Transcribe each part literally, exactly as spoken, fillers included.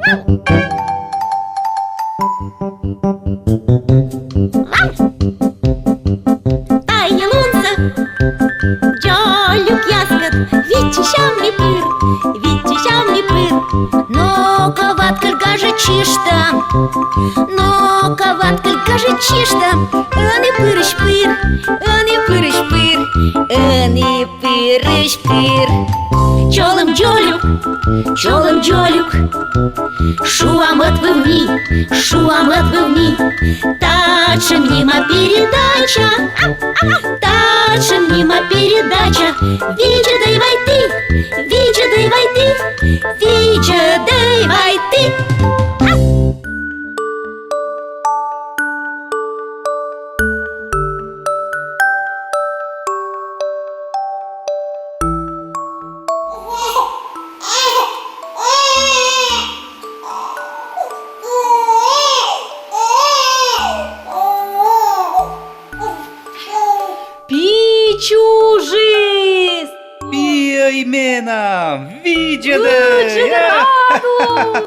Тайӧ лунсӧ дзолюкъяскӧд виччысям ми пыр, виччысям ми пыр. Но-ко, Ваткыль, гажӧдчышта, но-ко, Ваткыль, гажӧдчышта. Ӧні пырысь пыр, ӧні пырысь пыр, ӧні пырысь пыр. Чолӧм, дзолюк, чолӧм, дзолюк, шуам ӧтвыв ми, шуам ӧтвыв ми. Татшӧм нима передача, татшӧм нима передача. Видзӧдӧй вай ті, видзӧдӧй вай ті, видзӧдӧй вай ті. Пи чужис! Пиӧй менам, видзӧдӧй! Ыджыд радук!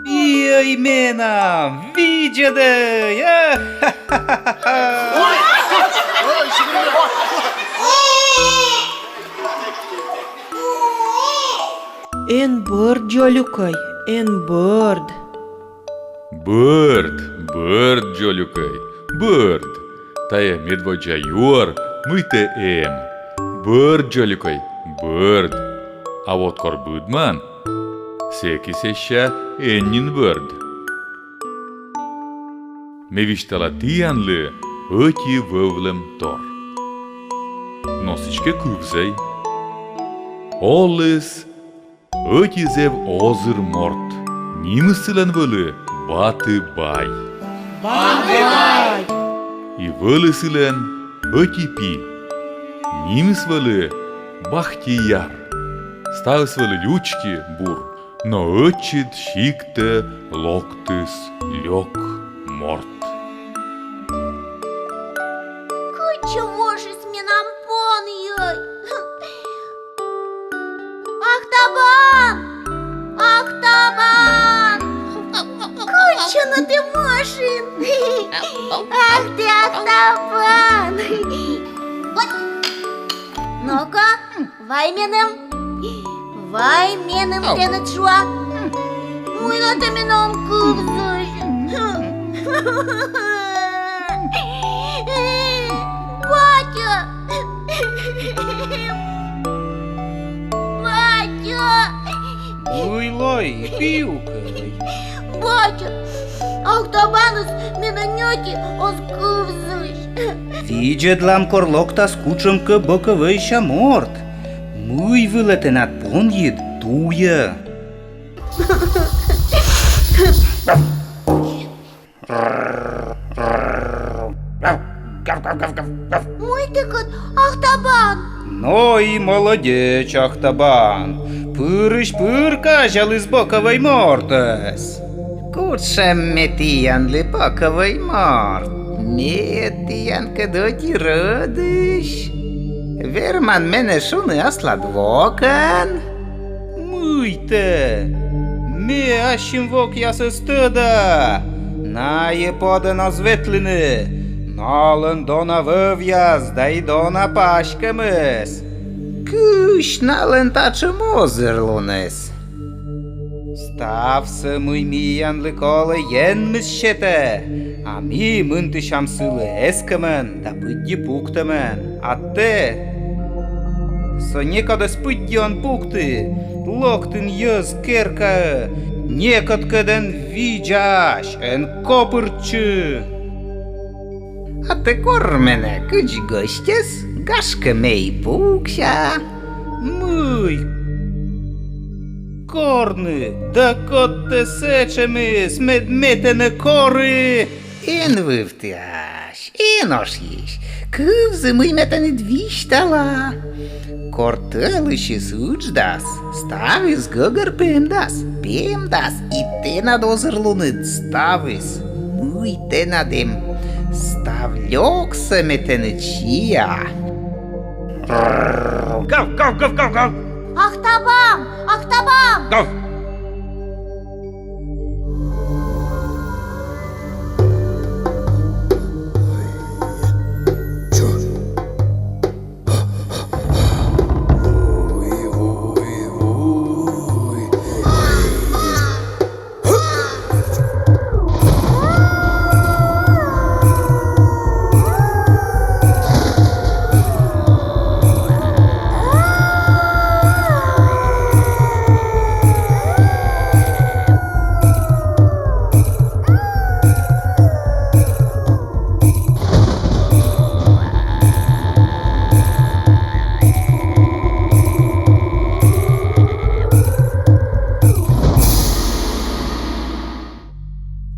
Пиӧй менам, видзӧдӧй! Эн бӧрд, дзолюкӧй, эн бӧрд. Бӧрд, бӧрд, дзолюкӧй, бӧрд. Тайӧ медводдза юӧр, мый тэ эм. Бӧрд, дзолюкӧй, бӧрд. А вот кор быдман, сэки сэсся эн нин бӧрд. Ме висьтала тіянлы ӧти вӧвлӧмтор. Но сідзкӧ кывзӧй. Оліс ӧти зэв озыр морт. Нимыс сылӧн вӧлі Батыбай. Батыбай! И вӧлі сылӧн ӧти пи. Нимыс вӧлі Бахтияр. Ставыс вӧлі лючки бур, но ӧтчыд сиктӧ локтіс лёк морт. Кытчӧ вошис менам понйӧй? Ахтабан! Ахтабан! Кытчӧ нӧ тэ вошин? Ах тэ, Ахтабан! Вот. Но-ко, вай меным. Вай меным, тэныд шуа. Мыйла тэ менам кывзысь? Батьӧ! Батьӧ! Мый лои, пиукӧй? Батьӧ, Ахтабаныс менӧ ньӧти оз кывзысь. Видзӧдлам, кор локтас кутшӧмкӧ бокӧвӧйся морт. Мый вылӧ тэнад понйыд туйӧ? Мый тэкӧд, Ахтабан? Но и молодеч, Ахтабан. Пырысь-пыр казяліс бокӧвӧй мортӧс. Кутшӧм ме тіянлы бокӧвӧй морт? Ме тіянкӧд ӧти рӧдысь. Верман менӧ шуны аслад вокӧн. Мый тэ? Ме ассьым вокъясӧс тӧда. Найӧ подӧн оз ветлыны. Налӧн дона вӧвъяс да и дона паськӧмыс. Кысь налӧн татшӧм озырлуныс? Ставсӧ, мый миянлы колӧ, Енмыс сетӧ, а ми мынтысям сылы эскӧмӧн да пыдди пуктӧмӧн. А тэ со некодӧс пыдди он пукты, локтін йӧз керкаӧ, некодкӧд эн видзась, эн копыртчы. А тэ кор менӧ кыдз гӧсьтӧс, гашкӧ, ме и пукся. Мый? Корны? Да код тэ сэтшӧмыс, мед ме тэнӧ коры? Эн вывтыась, эн ошйысь, кывзы, мый ме тэныд висьтала. Кор тӧлысьыс ыдждас, ставыс гӧгӧр пемдас, пемдас, и тэнад озырлунныд ставыс, мый тэнад эм, став лёксӧ ме тэныд сиа. Гав, гав, гав, гав, гав! Ахтабам! Ахтабам! Гав!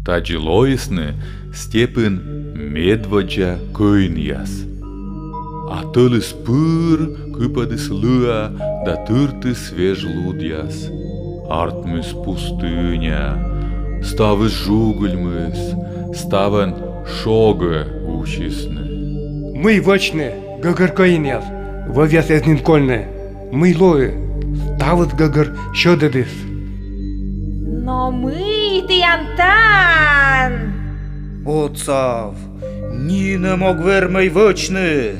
Тадзи лоисны степын медводдза кӧинъяс. А тӧлыс пыр кыпӧдіс лыа да тыртіс веж лудъяс. Артмис пустыня, ставыс жугыльмис, ставӧн шогӧ усисны. Мый вӧчны, гӧгӧр кӧинъяс, вӧвъяс эз нин кольны? Мый лои? Ставыс гӧгӧр сьӧдӧдіс. Но мый тіян тані? Отсав, нинӧм ог вермӧй вӧчны.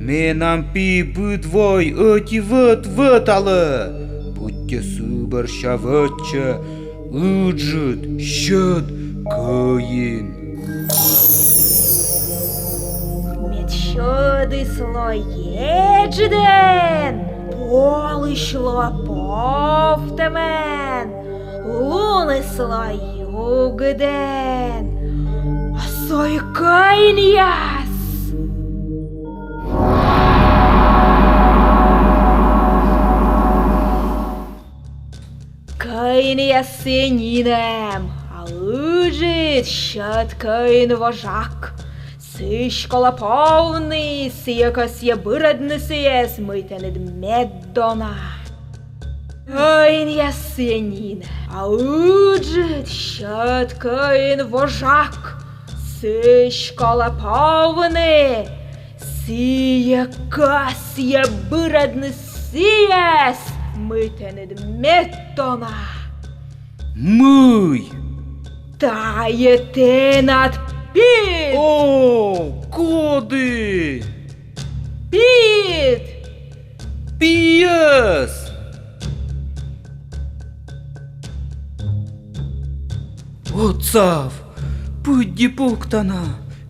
Менам пи быд вой ӧти вӧт вӧталӧ, быттьӧ сы бӧрся вӧтчӧ ыджыд сьӧд кӧин. Мед сьӧдыс лоӧ еджыдӧн, полысь лоӧ повтӧмӧн, луныс лоӧ югыдӧн. А со и кӧинъяс. Кӧинъяс сійӧ нинӧм, а ыджыд сьӧд кӧин вожак. Сыысь колӧ повны, сійӧ кӧсйӧ бырӧдны сійӧс, мый тэныд меддона. Кӧинъяс сійӧ нинӧм, а ыджыд сьӧд кӧин вожак. Сыысь колӧ повны, сійӧ кӧсйӧ бырӧдны сійӧс, мый тэныд меддона. Мый? Тайӧ тэнад пиыд. О, коді? Пиыд. Пиӧс. Отсав, пыдди пуктана,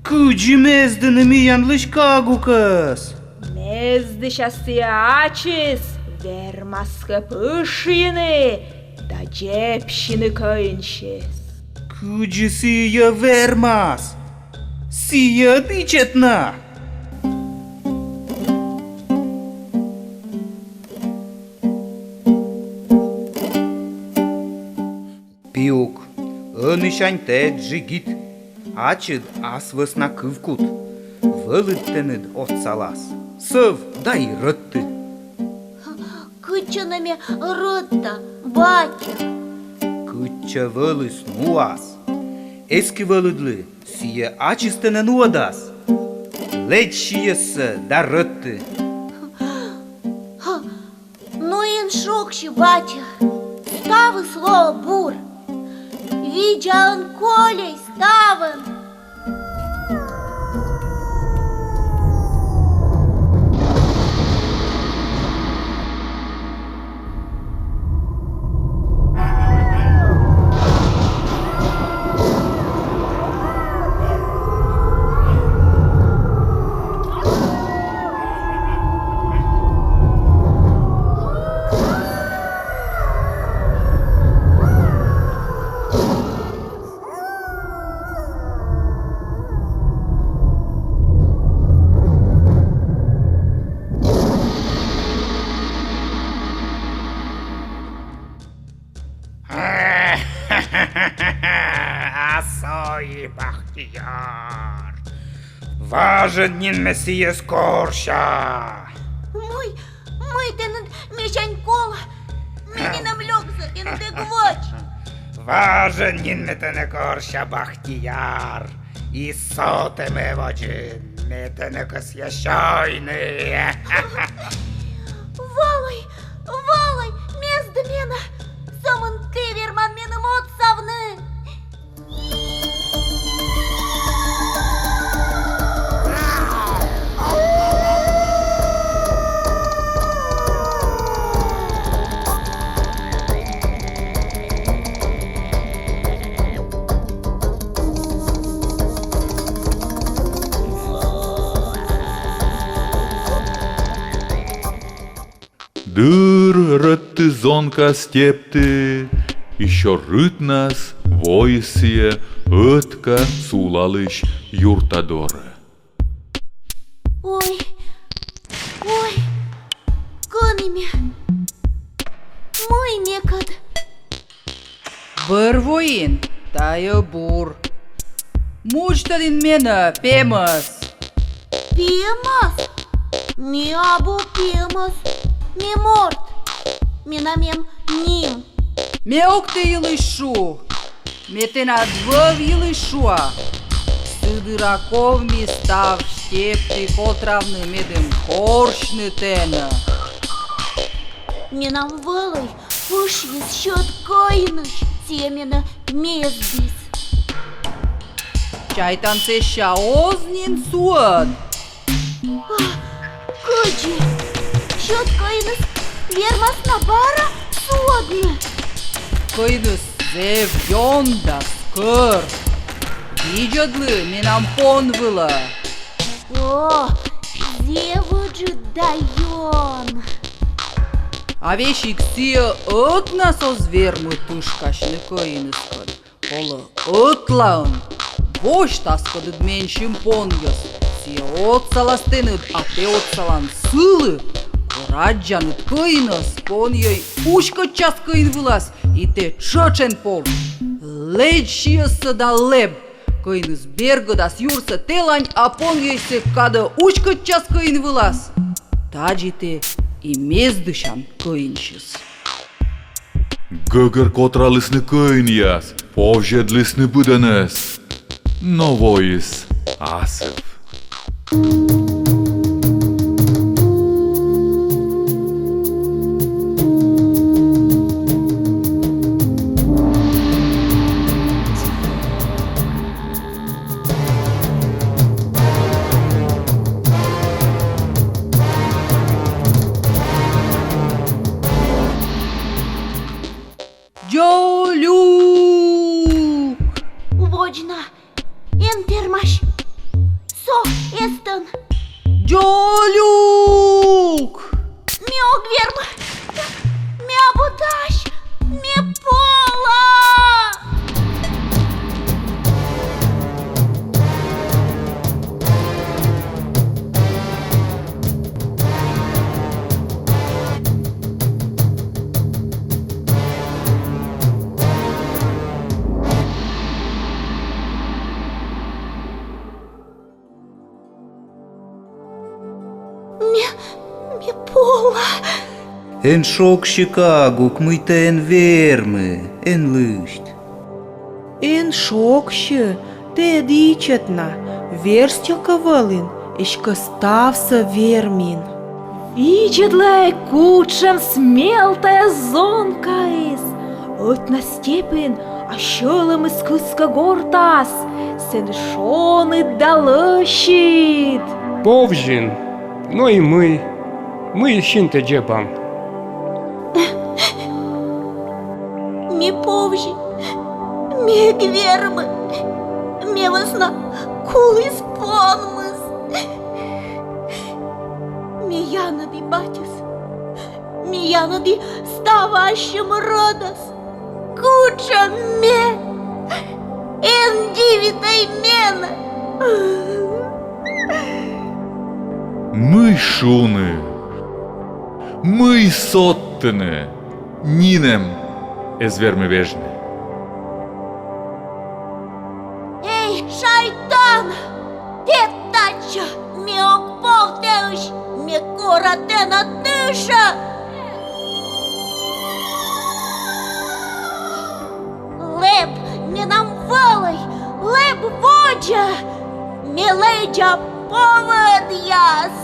кыдзи мездыны миянлысь кагукӧс? Мездысяс сійӧ ачыс вермас кӧ пышйыны да дзебсьыны кӧинсьыс. Кыдзи сійӧ вермас? Сійӧ ӧд ичӧт на. Пиук, ӧнісянь тэ джигит, ачыд ас вӧсна кывкут. Вӧлыд тэныд отсалас. Сӧв да и рӧдты. Кытчӧ нӧ ме рӧдта, батьӧ? Кытчӧ вӧлыс нуас. Эскы вӧлыдлы, сійӧ ачыс тэнӧ нуӧдас. Лэдз сійӧссӧ да рӧдты. Но эн шогсьы, батьӧ, ставыс лоӧ бур. Видза ӧн кольӧй ставӧн. А со и Бахтияр. Важӧн нин ме сійӧс корся. Мый, мый тэныд месянь колӧ? Ме нинӧм лёксӧ тэныд эг вӧч. Важӧн нин ме тэнӧ корся, Бахтияр. И со тэ ме водзын, ме тэнӧ кӧсъя сёйны. Вӧлӧй, вӧлӧй, мезды менӧ. Сӧмын тэ верман меным отсавны. Дыр рӧдтіс зонка степті, и сёр рытнас воис сійӧ ӧтка сулалысь юрта дорӧ. Ой, ой, кӧні ме? Мый мекӧд? Бӧр воин, тайӧ бур. Мудзтӧдін менӧ, пемӧс. Пемӧс? Ме абу пемӧс, ме морт. Менам эм ним. Ме ог тэ йылысь шу. Ме тэнад вӧв йылысь шуа. Сы дыра ковмис став степті котравны, медым корсьны тэнӧ. Менам вӧлӧй пышйис сьӧд кӧинысь, сійӧ менӧ мездіс. Чайтан, сэсся оз нин суӧд. А, кыдзи? Сьӧд кӧиныс вермас на бара суӧдны? Кӧиныс зэв ён да скӧр. Видзӧдлы менам пон вылӧ. О, зэв ыджыд да ён. А весиг сійӧ ӧтнас оз вермы тышкасьны кӧиныскӧд. Колӧ ӧтлаын. Восьт аскӧдыд менсьым понйӧс. Сійӧ отсалас тэныд, а тэ отсалан сылы. Кор аддзаныд кӧинӧс, понйӧй уськӧдчас кӧин вылас, и тэ тшӧтш эн повз. Лэдз сійӧссӧ да лэб. Кӧиныс бергӧдас юрсӧ тэлань, а понйӧй сэк кадӧ уськӧдчас кӧин вылас. Тадзи тэ и мездысян кӧинсьыс. Гӧгӧр котралісны кӧинъяс, повзьӧдлісны быдӧнӧс, но воис асыв. Дзолюк! Водз на, эн тэрмась. Со эстӧн. Дзолюк! Ме ог вермы. Ме абу дась. Ме пола. Ме, ме пола. Эн шогсьы, кагук, мый тэ эн вермы, эн лысьт. Эн шогсьы, тэ ӧд ичӧт на, верстьӧ кӧ вӧлін, эськӧ ставсӧ вермин. Видзӧдлӧй, кутшӧм смел тайӧ зонкаыс. Ӧтнас степын, а сьӧлӧмыс кыскӧ гортас. Сэн шоныд да лӧсьыд. Повзин, но и мый, мый синтӧ дзебан. Ме повзи, ме эг вермы, ме вӧсна куліс понмыс. Ме янӧді батьӧс, ме янӧді став ассьым рӧдӧс. Кутшӧм ме? Эн дивитӧй менӧ. Мый шуны, мый содтыны, нинӧм эз вермы вежны. Шайтан! Пет татчӧ, ме ог пов тэысь, ме кора тэнӧ тышӧ! Лэб менам вӧлӧй, лэб водзӧ, ме лэдза поводъяс!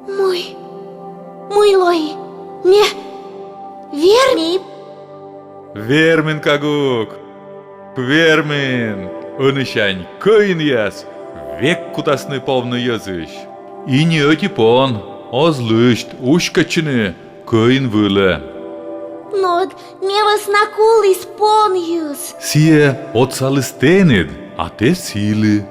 Мый, мый лои, ме верми? Вермин, Кагук, вермин. Ӧнісянь кӧинъяс век кутасны повны йӧзысь. И ни ӧти пон оз лысьт уськӧдчыны кӧин вылӧ. Но ӧд ме вӧсна куліс понйыс. Сійӧ отсаліс тэныд, а тэ сылы.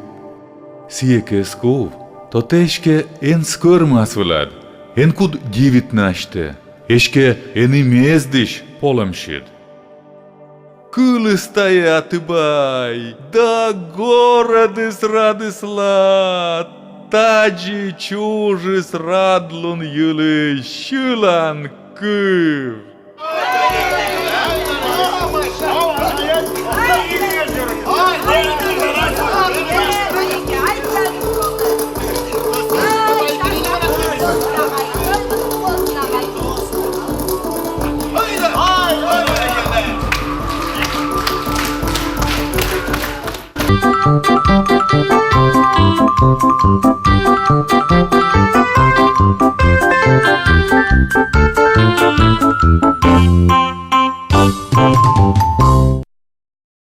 Сійӧ кӧ эз кув, то тэ эськӧ эн скӧрмы ас вылад, эн кут дивитны асьтӧ, эськӧ эн и мездысь полӧмсьыд. Кыліс тайӧ, атыбай, да горӧдіс радысла. Тадзи чужис радлун йылысь сьылан кыв.